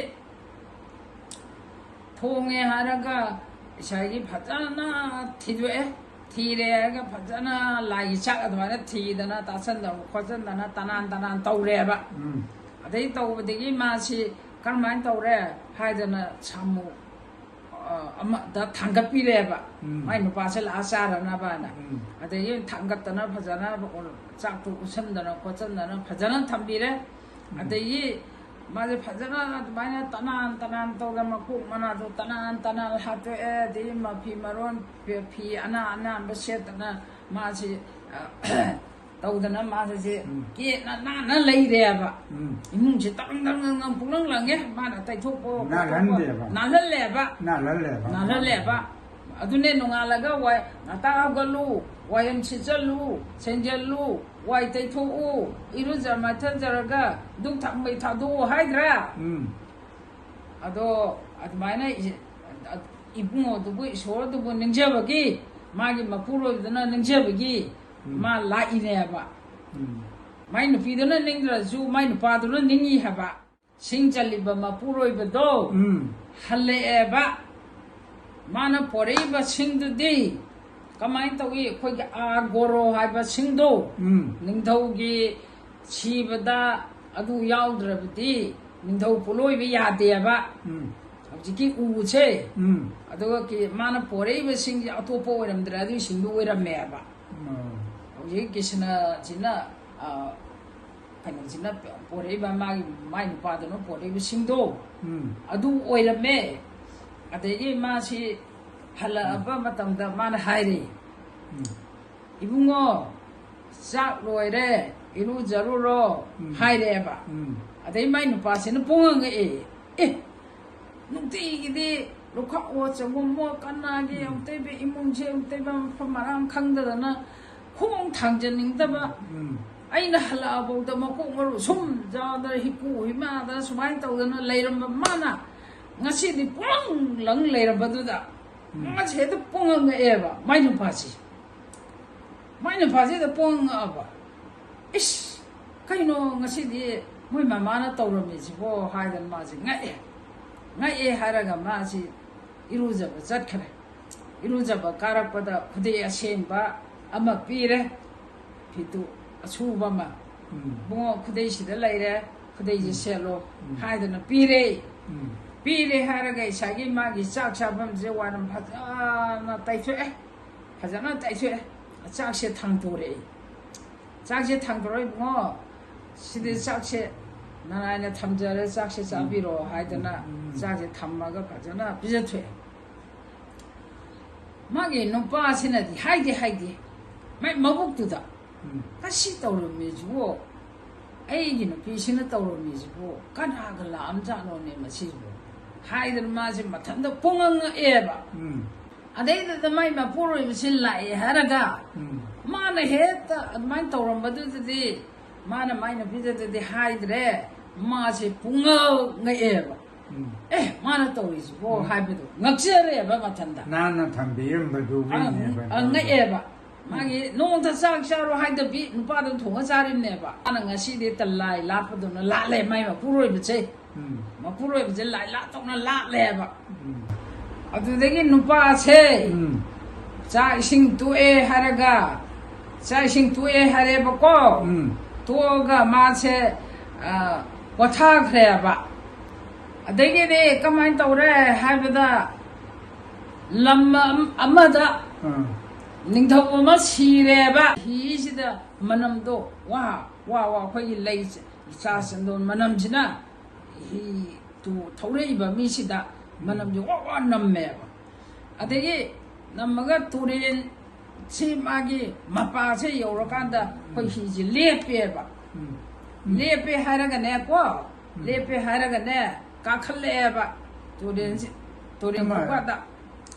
ꯊꯣꯡꯉꯦ ꯍꯥꯏꯔꯒ ꯉꯁꯥꯏꯒꯤ ꯐꯖꯅ ꯊꯤꯗꯣꯛꯑꯦ꯫ ꯊꯤꯔꯦ ꯍꯥꯏꯔꯒ ꯐꯖꯅ ꯂꯥꯏꯒꯤ ꯆꯥꯛ ꯑꯗꯨꯃꯥꯏꯅ ꯊꯤꯗꯅ ꯇꯥꯁꯟꯗꯅ ꯈꯣꯠꯆꯟꯗꯅ ꯇꯅꯥꯟ ꯇꯅꯥꯟ ꯇꯧꯔꯦꯕ꯫ ꯎꯝ꯫ ꯑꯗꯩ ꯇꯧꯕꯗꯒꯤ ꯃꯥꯁꯤ ꯀꯔꯝꯍꯥꯏꯅ ꯇꯧꯔꯦ ꯍꯥꯏꯗꯅ ꯁꯥꯃꯨ, ꯑ, ꯑꯃꯗ ꯊꯥꯡꯒꯠꯄꯤꯔꯦꯕ꯫ ꯎꯝ꯫ ꯃꯥꯏ ꯅꯨꯄꯥꯁꯦ ꯂꯥꯛꯑ ꯆꯥꯔꯅꯕꯅ꯫ ꯎꯝ꯫ ꯑꯗꯒꯤ ꯊꯥꯡꯒꯠꯇꯅ ꯐꯖꯅ ꯆꯥꯛꯇꯣ ꯎꯠꯁꯟꯗꯅ ꯈꯣꯠꯆꯟꯗꯅ ꯐꯖꯅ ꯊꯝꯕꯤꯔꯦ꯫ ꯎꯝ꯫ ꯑꯗꯒꯤ ꯃꯥꯁꯦ ꯐꯖꯅ ꯑꯗꯨꯃꯥꯏꯅ ꯇꯅꯥꯟ ꯇꯅꯥꯟ ꯇꯧꯗꯅ ꯃꯀꯣꯛ ꯃꯅꯥꯗꯣ ꯇꯅꯥꯟ ꯇꯅꯥꯟ ꯍꯥꯠꯇꯣꯛꯑꯦ꯫ ꯑꯗꯒꯤ ꯃꯐꯤ ꯃꯔꯣꯟ ꯐꯤ ꯑꯅꯥ ꯑꯅꯥꯟꯕ ꯁꯦꯠꯇꯅ ꯃꯥꯁꯤ ꯑ, ꯇꯧꯗꯅ ꯃꯥꯁꯦ ꯁꯤ ꯎꯝ꯫ ꯀꯦꯅ ꯅꯥꯟꯅ ꯂꯩꯔꯦꯕ꯫ ꯎꯝ꯫ ꯏꯃꯨꯡꯁꯦ ꯇꯔꯪ ꯇꯔꯪ ꯇꯔꯪ ꯄꯨꯡꯂꯪ ꯂꯪꯉꯦ꯫ ꯃꯥꯅ ꯇꯩꯊꯣꯛꯄ ꯈꯣꯠꯇꯣꯛꯄ ꯅꯥꯜꯍꯟꯗꯦꯕ꯫ ꯅꯥꯜꯍꯜꯂꯦꯕ꯫ ꯅꯥꯜꯍꯜꯂꯦꯕ꯫ ꯅꯥꯜꯍꯜꯂꯦꯕ꯫ ꯑꯗꯨꯅꯦ ꯅꯣꯡꯉꯥꯜꯂꯒ ꯋꯥꯏ ꯉꯟꯇꯥ ꯍꯧꯒꯠꯂꯨ, ꯋꯥꯏꯔꯝ ꯁꯤꯠꯆꯜꯂꯨ, ꯁꯦꯡꯖꯜꯂꯨ, ꯋꯥꯏ ꯇꯩꯊꯣꯛꯎ, ꯏꯔꯨꯖ ꯃꯥꯏꯊꯖꯔꯒ ꯙꯨꯛ ꯊꯥꯎꯃꯩ ꯊꯥꯗꯣꯛꯎ ꯍꯥꯏꯗ꯭ꯔꯥ? ꯎꯝ꯫ ꯑꯗꯣ ꯑꯗꯨꯃꯥꯏꯅ ꯏ-, ꯏꯕꯨꯡꯉꯣꯗꯨꯕꯨ, ꯏꯁꯣꯔꯗꯨꯕꯨ ꯅꯤꯡꯖꯕꯒꯤ, ꯃꯥꯒꯤ ꯃꯄꯨꯔꯣꯏꯕꯗꯨꯅ ꯅꯤꯡꯖꯕꯒꯤ ꯎꯝ꯫ ꯃꯥ ꯂꯥꯛꯏꯅꯦꯕ꯫ ꯎꯝ꯫ ꯃꯥꯏ ꯅꯨꯄꯤꯗꯨꯅ ꯅꯤꯡꯗ꯭ꯔꯁꯨ ꯃꯥꯏ ꯅꯨꯄꯥꯗꯨꯅ ꯅꯤꯡꯉꯤ ꯍꯥꯏꯕ꯫ ꯁꯤꯡ ꯆꯜꯂꯤꯕ ꯃꯄꯨꯔꯣꯏꯕꯗꯣ ꯎꯝ꯫ ꯍꯜꯂꯛꯑꯦꯕ꯫ ꯃꯥꯅ ꯄꯣꯔꯛꯏꯕ ꯁꯤꯡꯗꯨꯗꯤ ꯀꯃꯥꯏꯅ ꯇꯧꯏ? ꯑꯩꯈꯣꯏꯒꯤ ꯑꯥ ꯒꯣꯔꯣ ꯍꯥꯏꯕ ꯁꯤꯡꯗꯣ ꯎꯝ꯫ ꯅꯤꯡꯊꯧꯒꯤ ꯁꯤꯕꯗ ꯑꯗꯨ ꯌꯥꯎꯗ꯭ꯔꯕꯗꯤ ꯅꯤꯡꯊꯧ ꯄꯣꯠꯂꯣꯏꯕ ꯌꯥꯗꯦꯕ꯫ ꯎꯝ꯫ ꯍꯧꯖꯤꯛꯀꯤ ꯎꯁꯦ ꯎꯝ꯫ ꯑꯗꯨꯒ ꯀꯤ-, ꯃꯥꯅ ꯄꯣꯔꯛꯏꯕ ꯁꯤꯡꯁꯦ ꯑꯇꯣꯞꯄ ꯑꯣꯏꯔꯝꯗ꯭ꯔꯦ, ꯑꯗꯨꯒꯤ ꯁꯤꯡꯗꯨ ꯑꯣꯏꯔꯝꯃꯦꯕ꯫ ꯎꯝ꯫ ꯍꯧꯖꯤꯛ ꯀ꯭ꯔꯤꯁꯅꯁꯤꯅ, ꯑ, ꯀꯩꯅꯣꯁꯤꯅ ꯄꯣꯔꯛꯏꯕ, ꯃꯥꯒꯤ, ꯃꯥꯏ ꯅꯨꯄꯥꯗꯨꯅ ꯄꯣꯔꯛꯏꯕꯁꯤꯡꯗꯣ ꯎꯝ꯫ ꯑꯗꯨ ꯑꯣꯏꯔꯝꯃꯦ꯫ ꯑꯗꯒꯤ ꯃꯥꯁꯤ ꯍꯜꯂꯛꯑꯕ ꯃꯇꯝꯗ ꯃꯥꯅ ꯍꯥꯏꯔꯦ, ꯎꯝ꯫ "ꯏꯕꯨꯡꯉꯣ, ꯆꯥꯛ ꯂꯣꯏꯔꯦ, ꯏꯔꯨꯖꯔꯨꯔꯣ" ꯎꯝ꯫ ꯍꯥꯏꯔꯦꯕ꯫ ꯎꯝ꯫ ꯑꯗꯩ ꯃꯥꯏ ꯅꯨꯄꯥꯁꯤꯅ ꯄꯨꯡꯉꯛ ꯉꯛꯑꯦ꯫ "ꯑꯦ, ꯅꯨꯡꯇꯤꯒꯤꯗꯤ ꯂꯨꯈꯥꯛꯑꯣ, ꯆꯒꯨꯝꯃꯣ, ꯀꯅꯥꯒꯤ ꯎꯝ꯫ ꯑꯃꯨꯛꯇꯩꯕ ꯏꯃꯨꯡꯁꯦ ꯑꯃꯨꯛꯇꯩꯕ ꯃꯐꯝ ꯃꯔꯥꯡ ꯈꯪꯗꯗꯅ ꯈꯣꯡ ꯊꯥꯡꯖꯟꯅꯤꯡꯗꯕ, ꯎꯝ꯫ ꯑꯩꯅ ꯍꯜꯂꯛꯑꯐꯥꯎꯗ ꯃꯀꯣꯛ ꯃꯔꯨ ꯁꯨꯝ ꯌꯥꯎꯗꯅ ꯍꯤꯀꯨ ꯍꯤꯃꯥꯗꯅ ꯁꯨꯃꯥꯏꯅ ꯇꯧꯗꯅ ꯂꯩꯔꯝꯕ ꯃꯥꯅ ꯉꯁꯤꯗꯤ ꯄꯨꯡꯂꯪ ꯂꯪ ꯂꯩꯔꯝꯕꯗꯨꯗ ꯎꯝ꯫ ꯃꯥꯁꯦ ꯍꯦꯛꯇ ꯄꯨꯡꯉꯛ ꯉꯛꯑꯦꯕ ꯃꯥꯏ ꯅꯨꯄꯥꯁꯦ꯫ ꯃꯥꯏ ꯅꯨꯄꯥꯁꯤꯗ ꯄꯣꯡꯉꯛꯑꯕ꯫ "ꯏꯁ, ꯀꯩꯅꯣ ꯉꯁꯤꯗꯤ ꯃꯣꯏ ꯃꯃꯥꯅ ꯇꯧꯔꯝꯃꯤꯁꯤꯕꯣ?" ꯍꯥꯏꯗꯅ ꯃꯥꯁꯤ ꯉꯛꯑꯦ꯫ ꯉꯛꯑꯦ ꯍꯥꯏꯔꯒ ꯃꯥꯁꯤ ꯏꯔꯨꯖꯕ ꯆꯠꯈ꯭ꯔꯦ꯫ ꯏꯔꯨꯖꯕ ꯀꯥꯔꯛꯄꯗ ꯈꯨꯗꯩ ꯑꯁꯦꯡꯕ ꯑꯃ ꯄꯤꯔꯦ, ꯐꯤꯇꯨ ꯑꯁꯨꯕ ꯑꯃ꯫ ꯎꯝ꯫ "ꯏꯕꯨꯡꯉꯣ, ꯈꯨꯗꯩꯁꯤꯗ ꯂꯩꯔꯦ, ꯈꯨꯗꯩꯁꯦ ꯎꯝ꯫ ꯁꯦꯠꯂꯣ" ꯎꯝ꯫ ꯍꯥꯏꯗꯅ ꯄꯤꯔꯦ꯫ ꯎꯝ꯫ ꯄꯤꯔꯦ ꯍꯥꯏꯔꯒ ꯉꯁꯥꯏꯒꯤ ꯃꯥꯒꯤ ꯆꯥꯛ ꯆꯥꯐꯝꯁꯦ ꯋꯥꯏꯔꯝ ꯐꯖꯅ ꯇꯩꯊꯣꯛꯑꯦ꯫ ꯐꯖꯅ ꯇꯩꯊꯣꯛꯑꯦ꯫ ꯆꯥꯛꯁꯦ ꯊꯥꯡꯗꯣꯔꯛꯑꯦ꯫ "ꯆꯥꯛꯁꯦ ꯊꯥꯡꯗꯣꯔꯛꯑꯣ ꯏꯕꯨꯡꯉꯣ꯫ ꯁꯤꯗꯤ ꯎꯝ꯫ ꯆꯥꯛꯁꯦ ꯅꯅꯥꯏꯅ ꯊꯝꯖꯔꯦ, ꯆꯥꯛꯁꯦ ꯎꯝ꯫ ꯆꯥꯕꯤꯔꯣ" ꯍꯥꯏꯗꯅ ꯎꯝ꯫ ꯆꯥꯛꯁꯦ ꯊꯝꯃꯒ ꯐꯖꯅ ꯄꯤꯖꯊꯣꯛꯑꯦ꯫ ꯃꯥꯒꯤ ꯅꯨꯄꯥꯁꯤꯅꯗꯤ ꯍꯥꯏꯗꯤ ꯍꯥꯏꯗꯦ꯫ ꯃꯥꯏ ꯃꯕꯨꯛꯇꯨꯗ, ꯎꯝ꯫ "ꯀꯁꯤ ꯇꯧꯔꯝꯃꯤꯁꯤꯕꯨ, ꯑꯩꯒꯤ ꯅꯨꯄꯤꯁꯤꯅ ꯇꯧꯔꯝꯃꯤꯁꯤꯕꯨ ꯀꯅꯥꯒ ꯂꯥꯛꯑꯝꯖꯥꯠꯅꯣꯅꯦ ꯃꯁꯤꯕꯨ?" ꯍꯥꯏꯗꯅ ꯃꯥꯁꯦ ꯃꯊꯟꯇ ꯄꯨꯡꯉꯛ ꯉꯛꯑꯦꯕ꯫ ꯎꯝ꯫ ꯑꯗꯩꯗꯨꯗ ꯃꯥꯏ ꯃꯄꯨꯔꯣꯏꯕꯁꯤ ꯂꯥꯛꯑꯦ ꯍꯥꯏꯔꯒ, ꯎꯝ꯫ ꯃꯥꯅ ꯍꯦꯛꯇ ꯑꯗꯨꯃꯥꯏꯅ ꯇꯧꯔꯝꯕꯗꯨꯗꯗꯤ ꯃꯥꯅ ꯃꯥꯏ ꯅꯨꯄꯤꯗꯨꯗꯗꯤ ꯍꯥꯏꯗ꯭ꯔꯦ, ꯃꯥꯁꯦ ꯄꯨꯡꯉꯛ ꯉꯛꯑꯦꯕ꯫ ꯎꯝ꯫ "ꯑꯦ, ꯃꯥꯅ ꯇꯧꯔꯤꯁꯤꯕꯣ?" ꯎꯝ꯫ ꯍꯥꯏꯕꯗꯣ ꯉꯛꯆꯔꯦꯕ ꯃꯊꯟꯇ꯫ ꯅꯥꯟꯅ ꯊꯝꯕꯤꯔꯝꯕꯗꯨꯒꯤꯅꯦꯕ ꯑ, ꯑ, ꯇꯧꯔꯤꯗꯣ꯫ ꯉꯛꯑꯦꯕ꯫ ꯎꯝ꯫ ꯃꯥꯒꯤ ꯅꯣꯡꯃꯇ ꯆꯥꯛ ꯆꯥꯔꯣ ꯍꯥꯏꯗꯕꯤ ꯅꯨꯄꯥꯗꯨꯅ ꯊꯣꯡꯉ ꯆꯥꯔꯤꯕꯅꯦꯕ꯫ ꯃꯥꯅ ꯉꯁꯤꯗꯤ ꯇ ꯂꯥꯏ ꯂꯥꯠꯄꯗꯧꯅ ꯂꯥꯠꯂꯦ ꯃꯥꯏ ꯃꯄꯨꯔꯣꯏꯕꯁꯦ꯫ ꯎꯝ꯫ ꯃꯄꯨꯔꯣꯏꯕꯁꯦ ꯂꯥꯏ ꯂꯥꯠꯇꯧꯅ ꯂꯥꯠꯂꯦꯕ꯫ ꯎꯝ꯫ ꯑꯗꯨꯗꯒꯤ ꯅꯨꯄꯥꯁꯦ ꯎꯝ꯫ ꯆꯥꯛ ꯏꯁꯤꯡ ꯇꯣꯛꯑꯦ ꯍꯥꯏꯔꯒ, ꯆꯥꯛ ꯏꯁꯤꯡ ꯇꯣꯛꯑꯦ ꯍꯥꯏꯔꯦꯕꯀꯣ꯫ ꯎꯝ꯫ ꯇꯣꯛꯑꯒ ꯃꯥꯁꯦ, ꯑ, ꯄꯣꯊꯥꯈ꯭ꯔꯦꯕ꯫ ꯑꯗꯒꯤꯗꯤ ꯀꯃꯥꯏꯅ ꯇꯧꯔꯦ ꯍꯥꯏꯕꯗ, ꯂꯝ ꯑꯝ-, ꯑꯃꯗ ꯎꯝ꯫ ꯅꯤꯡꯊꯧ ꯑꯃ ꯁꯤꯔꯦꯕ꯫ ꯍꯤꯁꯤꯗ ꯃꯅꯝꯗꯣ, ꯋꯥ, ꯋꯥ, ꯋꯥ, ꯑꯩꯈꯣꯏꯒꯤ ꯂꯩ ꯆ-, ꯆꯥ ꯆꯟꯗꯣꯟ ꯃꯅꯝꯁꯤꯅ ꯍꯤ ꯇꯨ ꯊꯧꯔꯛꯏꯕ ꯃꯤꯁꯤꯗ ꯃꯅꯝꯁꯦ ꯋꯥ ꯋꯥ ꯅꯝꯃꯦꯕ꯫ ꯑꯗꯒꯤ ꯅꯝꯃꯒ ꯇꯨꯔꯦꯟ ꯁꯤ ꯃꯥꯒꯤ ꯃꯄꯥꯁꯦ ꯌꯧꯔꯀꯥꯟꯗ ꯑꯩꯈꯣꯏ ꯍꯤꯁꯦ ꯂꯦꯞꯄꯦꯕ꯫ ꯎꯝ꯫ ꯂꯦꯞꯄꯦ ꯍꯥꯏꯔꯒꯅꯦꯀꯣ, ꯎꯝ꯫ ꯂꯦꯞꯄꯦ ꯍꯥꯏꯔꯒꯅꯦ, ꯀꯥꯈꯠꯂꯛꯑꯦꯕ ꯇꯨꯔꯦꯟꯁꯤ, ꯇꯨꯔꯦꯟ ꯀꯃꯥꯏ? ꯈꯣꯡꯕꯥꯜꯗ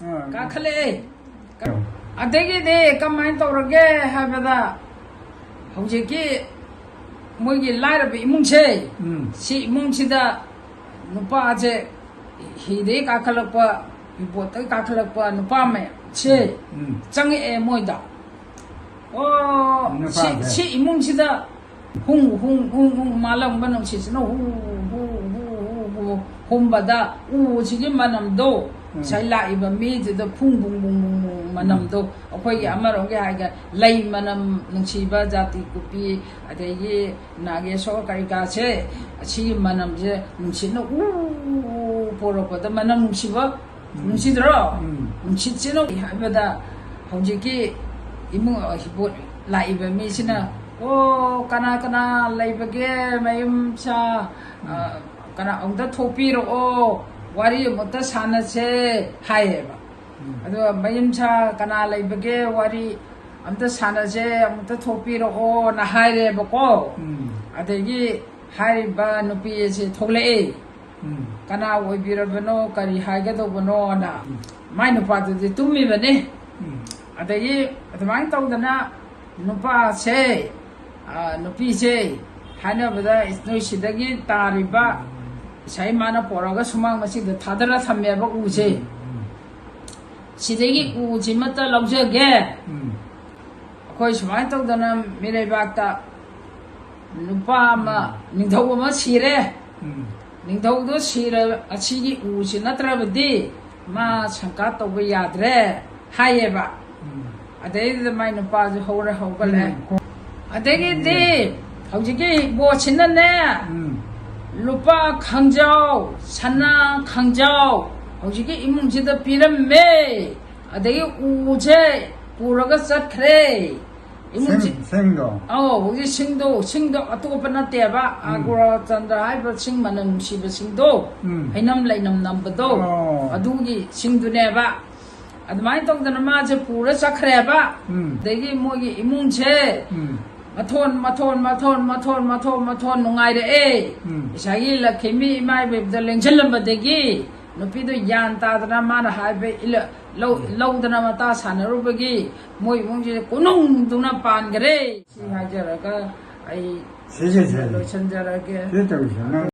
ꯑꯥ꯫ ꯀꯥꯈꯠꯂꯛꯑꯦ꯫ ꯑꯗꯒꯤꯗꯤ ꯀꯃꯥꯏꯅ ꯇꯧꯔꯒꯦ ꯍꯥꯏꯕꯗ, ꯍꯧꯖꯤꯛꯀꯤ ꯃꯣꯏꯒꯤ ꯂꯥꯏꯔꯕ ꯏꯃꯨꯡꯁꯦ, ꯎꯝ꯫ ꯁꯤ ꯏꯃꯨꯡꯁꯤꯗ ꯅꯨꯄꯥꯁꯦ ꯍꯤꯗꯒꯤ ꯀꯥꯈꯠꯂꯛꯄ, ꯕꯣꯠꯇꯒꯤ ꯀꯥꯈꯠꯂꯛꯄ ꯅꯨꯄꯥ ꯃꯌꯥꯝꯁꯦ ꯎꯝ꯫ ꯆꯪꯉꯛꯑꯦ ꯃꯣꯏꯗ꯫ ꯑꯣ, ꯁꯤ, ꯅꯨꯄꯥꯁꯦ꯫ ꯁꯤ ꯏꯃꯨꯡꯁꯤꯗ ꯍꯨꯝ, ꯍꯨꯝ, ꯍꯨꯝ, ꯍꯨꯝ, ꯃꯥꯂꯪꯕ ꯅꯨꯡꯁꯤꯠꯁꯤꯅ ꯍꯨ, ꯍꯨ, ꯍꯨ, ꯍꯨ, ꯍꯨ ꯍꯨꯝꯕꯗ ꯎꯁꯤꯒꯤ ꯃꯅꯝꯗꯣ, ꯎꯝ꯫ ꯉꯁꯥꯏ ꯂꯥꯛꯏꯕ ꯃꯤꯗꯨꯗ ꯐꯨꯡ, ꯐꯨꯡ, ꯐꯨꯡ, ꯐꯨꯡ, ꯐꯨꯡ ꯃꯅꯝꯗꯣ, ꯎꯝ꯫ ꯑꯩꯈꯣꯏꯒꯤ ꯎꯝ꯫ ꯑꯃꯔꯣꯝꯒꯤ ꯍꯥꯏꯒ ꯂꯩ ꯃꯅꯝ ꯅꯨꯡꯁꯤꯕ, ꯖꯥꯇꯤ ꯀꯨꯄꯤ, ꯑꯗꯒꯤ ꯅꯥꯒꯦꯁꯣꯔ ꯀꯔꯤ ꯀꯥꯁꯦ, ꯑꯁꯤꯒꯤ ꯃꯅꯝꯁꯦ ꯅꯨꯡꯁꯤꯠꯅ ꯎ, ꯎ, ꯎ ꯄꯣꯔꯛꯄꯗ ꯃꯅꯝ ꯅꯨꯡꯁꯤꯕ, ꯎꯝ꯫ ꯅꯨꯡꯁꯤꯗ꯭ꯔꯣ? ꯎꯝ꯫ ꯅꯨꯡꯁꯤꯠꯁꯤꯅ ꯍꯥꯏꯕꯗ ꯍꯧꯖꯤꯛꯀꯤ ꯏꯃꯨꯡ, ꯂꯥꯛꯏꯕ ꯃꯤꯁꯤꯅ, "ꯑꯣ, ꯀꯅꯥ ꯀꯅꯥ ꯂꯩꯕꯒꯦ ꯃꯌꯨꯝ ꯁꯥ, ꯑ, ꯀꯅꯥ ꯑꯃꯨꯛꯇ ꯊꯣꯛꯄꯤꯔꯛꯑꯣ, ꯋꯥꯔꯤ ꯑꯃꯨꯛꯇ ꯁꯥꯟꯅꯁꯦ" ꯍꯥꯏꯌꯦꯕ꯫ ꯎꯝ꯫ ꯑꯗꯨꯒ ꯃꯌꯨꯝ ꯁꯥ ꯀꯅꯥ ꯂꯩꯕꯒꯦ ꯋꯥꯔꯤ ꯑꯝꯇ ꯁꯥꯟꯅꯁꯦ, ꯑꯃꯨꯛꯇ ꯊꯣꯛꯄꯤꯔꯛꯑꯣꯅ ꯍꯥꯏꯔꯦꯕꯀꯣ꯫ ꯎꯝ ꯑꯗꯒꯤ ꯍꯥꯏꯔꯤꯕ ꯅꯨꯄꯤ ꯑꯁꯤ ꯊꯣꯛꯂꯛꯑꯦ꯫ ꯎꯝ ꯀꯅꯥ ꯑꯣꯏꯕꯤꯔꯕꯅꯣ, ꯀꯔꯤ ꯍꯥꯏꯒꯗꯧꯕꯅꯣꯅ꯫ ꯎꯝ ꯃꯥꯏ ꯅꯨꯄꯥꯗꯨꯗꯤ ꯇꯨꯝꯃꯤꯕꯅꯤ꯫ ꯎꯝ ꯑꯗꯒꯤ ꯑꯗꯨꯃꯥꯏꯅ ꯇꯧꯗꯅ ꯅꯨꯄꯥꯁꯦ, ꯑ, ꯅꯨꯄꯤꯁꯦ ꯍꯥꯏꯅꯕꯗ, ꯅꯣꯏ ꯁꯤꯗꯒꯤ ꯇꯥꯔꯤꯕ ꯉꯁꯥꯏ ꯃꯥꯅ ꯄꯣꯔꯛꯑꯒ ꯁꯨꯃꯥꯡ ꯃꯁꯤꯗ ꯊꯥꯗꯔ ꯊꯝꯃꯦꯕ ꯎꯁꯦ꯫ ꯎꯝ ꯁꯤꯗꯒꯤ ꯎꯁꯤꯃꯇ ꯂꯧꯖꯒꯦ꯫ ꯎꯝ ꯑꯩꯈꯣꯏ ꯁꯨꯃꯥꯏꯅ ꯇꯧꯗꯅ ꯃꯤꯔꯩꯕꯥꯛꯇ ꯅꯨꯄꯥ ꯑꯃ, ꯅꯤꯡꯊꯧ ꯑꯃ ꯁꯤꯔꯦ꯫ ꯎꯝ ꯅꯤꯡꯊꯧꯗꯣ ꯁꯤꯔ, ꯑꯁꯤꯒꯤ ꯎꯁꯤ ꯅꯠꯇ꯭ꯔꯕꯗꯤ ꯃꯥ ꯁꯪꯀꯥ ꯇꯧꯕ ꯌꯥꯗ꯭ꯔꯦ ꯍꯥꯏꯌꯦꯕ꯫ ꯎꯝ ꯑꯗꯩꯗꯨꯗ ꯃꯥꯏ ꯅꯨꯄꯥꯁꯨ ꯍꯧꯔ ꯍꯧꯒꯠꯂꯦ꯫ ꯎꯝ ꯑꯗꯒꯤꯗꯤ ꯍꯧꯖꯤꯛꯀꯤ ꯕꯣꯠꯁꯤꯅꯅꯦ, ꯎꯝ ꯂꯨꯄꯥ ꯈꯪꯖꯥꯎ, ꯁꯅꯥ ꯈꯪꯖꯥꯎ ꯍꯧꯖꯤꯛꯀꯤ ꯏꯃꯨꯡꯁꯤꯗ ꯄꯤꯔꯝꯃꯦ꯫ ꯑꯗꯒꯤ ꯎꯁꯦ ꯄꯨꯔꯒ ꯆꯠꯈ꯭ꯔꯦ꯫ ꯏꯃꯨꯡꯁꯤ ꯁꯤꯡ ꯁꯤꯡꯗꯣ ꯑꯧ, ꯍꯧꯖꯤꯛ ꯁꯤꯡꯗꯣ, ꯁꯤꯡꯗꯣ ꯑꯇꯣꯞꯄ ꯅꯠꯇꯦꯕ, ꯑ, ꯎꯝ꯫ ꯒꯣꯔꯥꯆꯟꯗ꯭ꯔ ꯍꯥꯏꯕ ꯁꯤꯡ ꯃꯅꯝ ꯅꯨꯡꯁꯤꯕ ꯁꯤꯡꯗꯣ, ꯎꯝ꯫ ꯍꯩꯅꯝ ꯂꯩꯅꯝ ꯅꯝꯕꯗꯣ, ꯑꯣ꯫ ꯑꯗꯨꯒꯤ ꯁꯤꯡꯗꯨꯅꯦꯕ꯫ ꯑꯗꯨꯃꯥꯏꯅ ꯇꯧꯗꯅ ꯃꯥꯁꯦ ꯄꯨꯔ ꯆꯠꯈ꯭ꯔꯦꯕ꯫ ꯎꯝ꯫ ꯑꯗꯒꯤ ꯃꯣꯏꯒꯤ ꯏꯃꯨꯡꯁꯦ ꯎꯝ꯫ ꯃꯊꯣꯟ ꯃꯊꯣꯟ ꯃꯊꯣꯟ ꯃꯊꯣꯟ ꯃꯊꯣꯟ ꯃꯊꯣꯟ ꯅꯨꯡꯉꯥꯏꯔꯛꯑꯦ꯫ ꯎꯝ꯫ ꯉꯁꯥꯏꯒꯤ ꯂꯛꯈꯤꯃꯤ ꯏꯃꯥ ꯏꯕꯦꯝꯗ ꯂꯦꯡꯁꯤꯜꯂꯝꯕꯗꯒꯤ ꯅꯨꯄꯤꯗꯣ ꯒ꯭ꯌꯥꯟ ꯇꯥꯗꯅ ꯃꯥꯅ ꯍꯥꯏꯕ ꯏꯜꯂ-, ꯂꯧ-, ꯂꯧꯗꯅ ꯃꯇꯥ ꯁꯥꯟꯅꯔꯨꯕꯒꯤ ꯃꯣꯏ ꯏꯃꯨꯡꯁꯦ ꯀꯣꯅꯨꯡꯗꯨꯅ ꯄꯥꯟꯈ꯭ꯔꯦ꯫ ꯁꯤ ꯍꯥꯏꯖꯔꯒ ꯑꯩ ꯁꯤꯒꯤꯁꯦ ꯂꯣꯏꯁꯤꯟꯖꯔꯒꯦ꯫ ꯁꯤ ꯇꯧꯁꯤ ꯅꯪ